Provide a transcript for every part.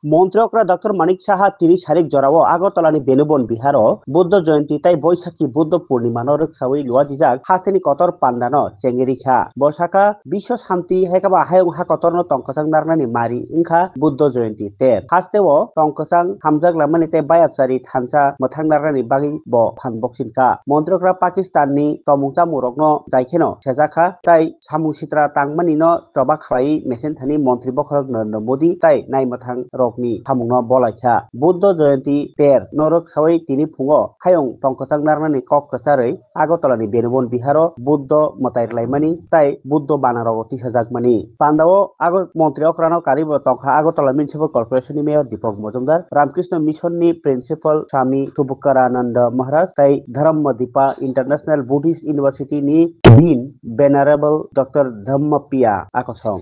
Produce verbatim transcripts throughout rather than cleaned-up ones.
Montri okra Doctor Manik Saha tini sarik jorao Agartala ni Benubon Biharo Buddha Jayanti tai Boisakhi Buddha Purnima no rwksawi luajijak hasteni kotor panda no chengwi rikha. Bo sakha Biswa Santi hai khe ba hayung ha kotor no tong kwchang narnani mari wngkha Buddha Jayanti ter. Hasteo tong kwchang hamjak lamani tei bayapchari thansa mwthang narnani bagwi bo phan boksin kha. Montri okra Pakistan ni tomung chamung rok no jai kheno sejak kha tai samung sitra tangmani no choba khlaiwi mesen thani montri bokhorok Narendra Modi tai naimwthang rokni samungno bolaikha. Buddha Jayanti ter norok sawi tini phungo hayung tong kwchang narnani kok kwcharwi Agartala ni Benubon Biharo Buddha mwtai rwlaimani tai Buddha bana rogo tisajakmani. Pandao Agar-, montri okrano karibo tongkha Agartala Municipal Corporation ni Mayor Deepak Majumdar, Ramkrishna Mission ni Principal Swami Subhakarananda Maharaj tai Dharma Dipa International Buddhist University ni Dean Venerable Doctor Dhammapiya Akosong.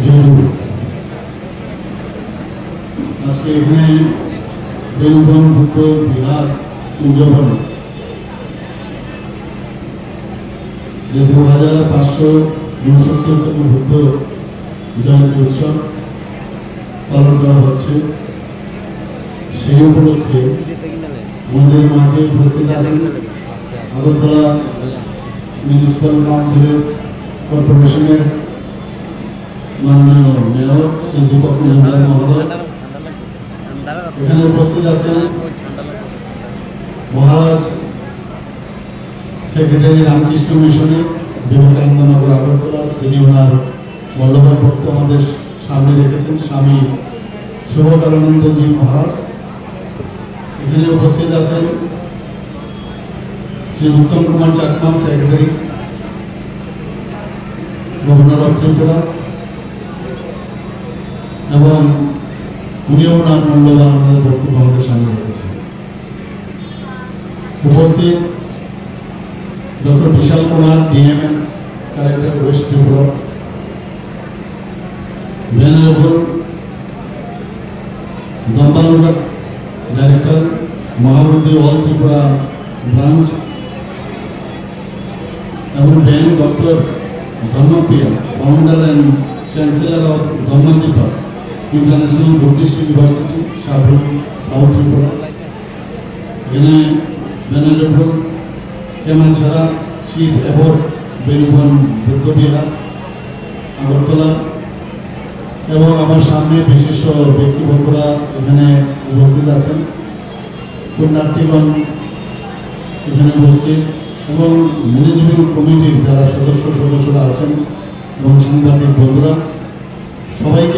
জুজু। আজকে এখানে বেলুবন বুদ্ধ বিহার উদযাপন, যে দু হাজার পাঁচশো ঊনসত্তরতম বুদ্ধ জয়ন্তী উৎসব পালন করা হচ্ছে, সেই উপলক্ষে আমাদের মাঝে উপস্থিত আছেন আগরতলা মিউনিসিপ্যাল কাউন্সিলের, কর্পোরেশনের মাননীয় মেয়র শ্রী দীপক মজুমদার মহোদয়। এখানে উপস্থিত আছেন মহারাজ সেক্রেটারি রামকৃষ্ণ মিশনের বিবেকানন্দ নগর আগরতলা, তিনি ওনার মূল্যবান বক্তব্য আমাদের সামনে রেখেছেন স্বামী শুভকারানন্দজি মহারাজ। এখানে উপস্থিত আছেন Shri Uttam Kumar Chakma, secretary, governor of Tripura, এবং উনিও ওনার মূল্যবান আমাদের বক্তব্য আমাদের সামনে রেখেছেন। উপস্থিত doctor Vishal Kumar, DM, collector, west Tripura, venerable Dambalughat, director, Mahabodhi all Tripura branch, এবং ven doctor Dharmapriya, founder and chancellor of Dharmadipa International Buddhist University, Sabroom, south Tripura. এখানে venerable Khemachara, chief abbot, Veluvan Buddhavihar, Agartala, এবং আমার সামনে বিশিষ্ট ব্যক্তিবর্গরা এখানে উপস্থিত আছেন। পুণ্যার্থীগণ এখানে উপস্থিত এবং ম্যানেজমেন্ট কমিটির যারা সদস্য সদস্যরা আছেন এবং সাংবাদিক বন্ধুরা, সবাইকে